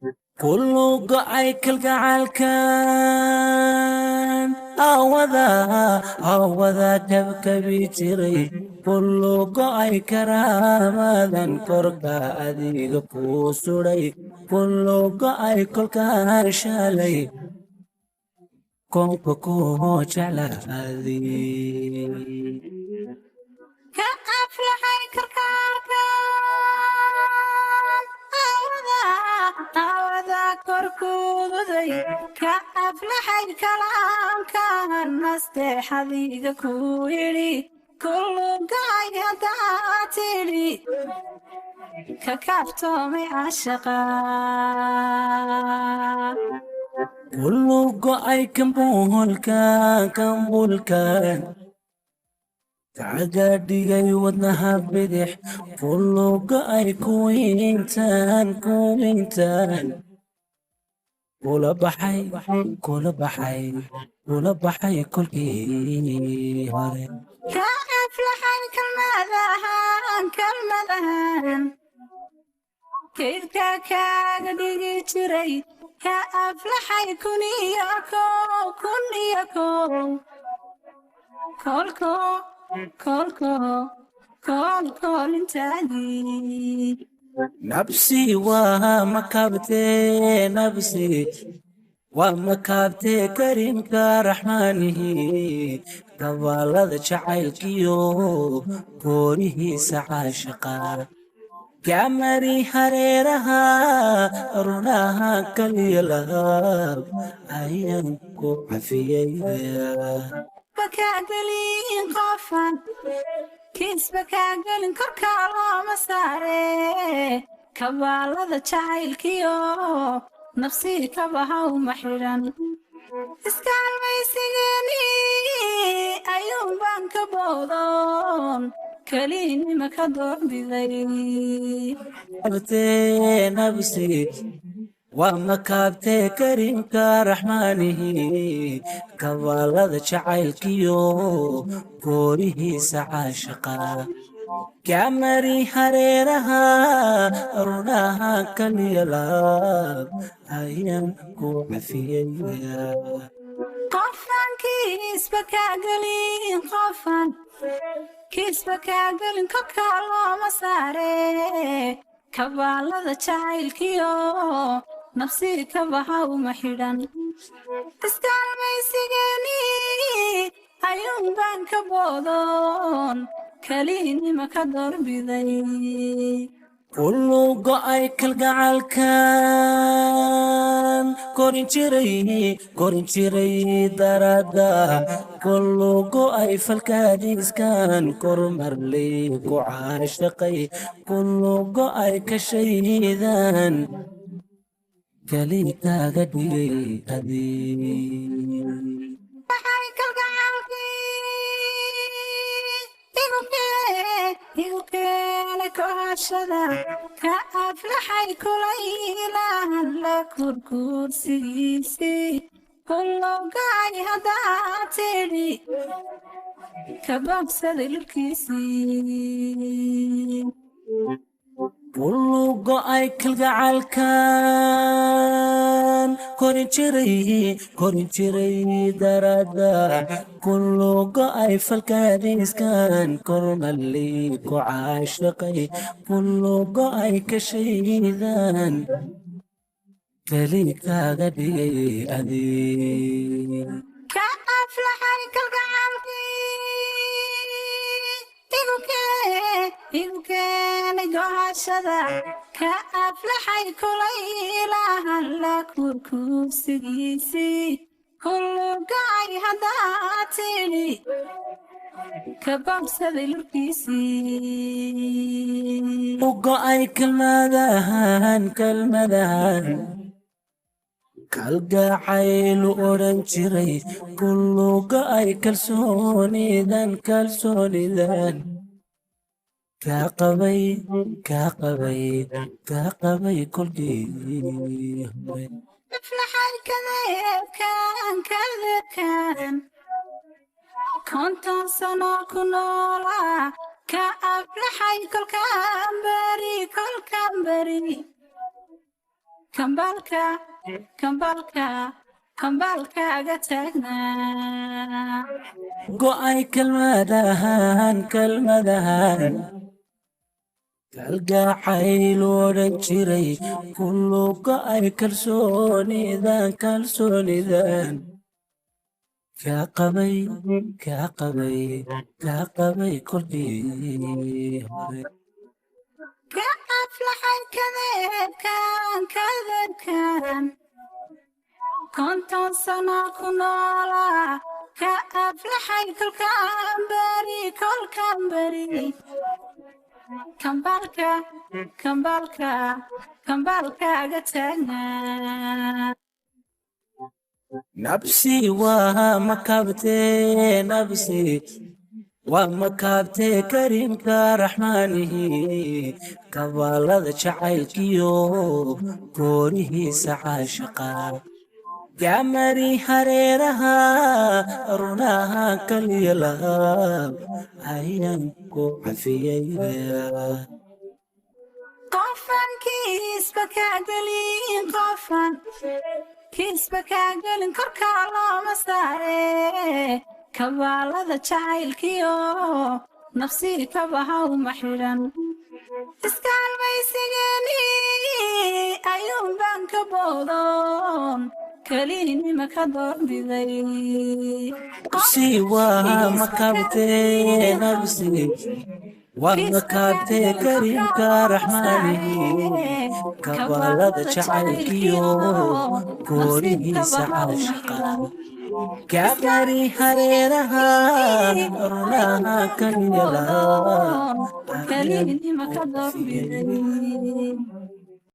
Kullu go'ay kalgacalkan awada awada kabkabi jiray, kullu go'ay karaamadan korka adiga kuu suday, kullu go'ay kolkaan shalay koonka kuu jeclaaday. Ka aflaxay karkaarkan awada awada korkuududay, ka aflaxay kalaamkan nasteexadiga ku yidhi, kullu gacay haddaa tidhi ka kaaftoomay caashaqa. Kullu go'ay kambuulkan kambuulkan kacaga dhigay wadnaha bidix, kullu go'ay kuwiintan kuwiintan kula baxay kula baxay kula baxay kolkii hore. Ka aflaxay kalmadahan kalmadahan kaydka kaaga dhigi jiray, ka aflaxay 1001 1001 kolko kolko kolkolintaadii. Nabsi waa makabtee, nabsi waa makaabtee kariimka raxmaanihi dabaalada jacaylkiyo goorihiisa caashaqa gamari hareeraha runaha kaliya lahaab ayaan ku cafiyey. Bakaagelin qofan kiisba kaagelin korkaa looma saare, kabaalada jacaylkiyo nafsii kabaha uma xidhan, iskaalmaysigeeni ayuun baan ka boodoon kelinima ka doorbiday. Nabtee nabsi waa makaabtee kariimka raxmaanihi kabaalada jacaylkiyo goorihiisa caashaqa gamari hareeraha runaha kaliya laab ayaan ku cafiyey. Qofan kiisba kaagelin qofan kiisba kaagelin korkaa looma saare, kabaalada jacaylkiyo nafsii kabaha uma xidhan, iskaalmaysigeeni ayuun baan ka boodoon kelinima ka doorbiday. Kullu go'ay kalgacalkan korin jiray korin jiray darada, kullu go'ay falkaadiiskan kormarley ku caashaqay, kullu go'ay kashaydan kali kaaga dhigay adii. Waxay kalgacalkii igu keenay kohashada, ka aflaxay kulaylahan la kurkursigiisii, kullu gacay haddaa tidhi ka bogsaday lurkiisii. Kullu go'ay kalgacalkan korin jiray korin jiray darada, kullu go'ay falkaadiiskan kormaley ku caashaqay, kullu go'ay kashaydan kali kaaga dhigay adii. Ka aflaxay kalgacalkii igu keenay gohashada, ka aflaxay kulaylahan la kurkursigiisii, kullu gacay haddaa tidhi ka bogsaday lurkiisii. U go'ay kalmadahan kalmadahan kalgacaylu odhan jiray, kullu go'ay kalsoonidan kalsoonidan kaa qabay kaa qabay kaa qabay kolkii hore. Aflaxay kadeebkan kadeebkan 50 sano ku noolaa, ka aflaxay kolkaan beri kolkaan beri. Kambalka, kambalka, kambalkaaga taagnaa. Go'ay kelmadahan, kelmadahan kalgacayl odhan jiray, kullu go'ay kalsoonidan, kalsoonidan kaa qabay, kaa qabay, kaa qabay kolkii hore. Ka aflaxay kadeebkan, kadeebkan 50 sano ku noolaa, ka aflaxay kolkaan beri, kolkaan beri kambalka, kambalka, kambalkaaga taagnaa. Nabsi waa makabtee, nabsi waa makaabtee kariimka raxmaanihi, kabaalada jacaylkiyo koorihiisa caashaqa gamari hareeraha, runaha kaliya lahaa ayaan ku cafiyay. Qofan kiisba kaa gelin, qofan kiisba kaa gelin, korkaa looma saare kabaalada jacaylkiyo nafsii kabaha uma xidhan. Iskaalmaysigeeni ayuun baan ka boodoon kelinima ka doorbiday. Nabsi waa makaabtee, nabsi waa makaabtee kariimka raxmaanihi, kabaalada jacaylkiyo koorihiisa caashaqa gamari hareeraha, runaha kaliya lahaa ayaan kelinima ku ka cafiyay. doorbiday.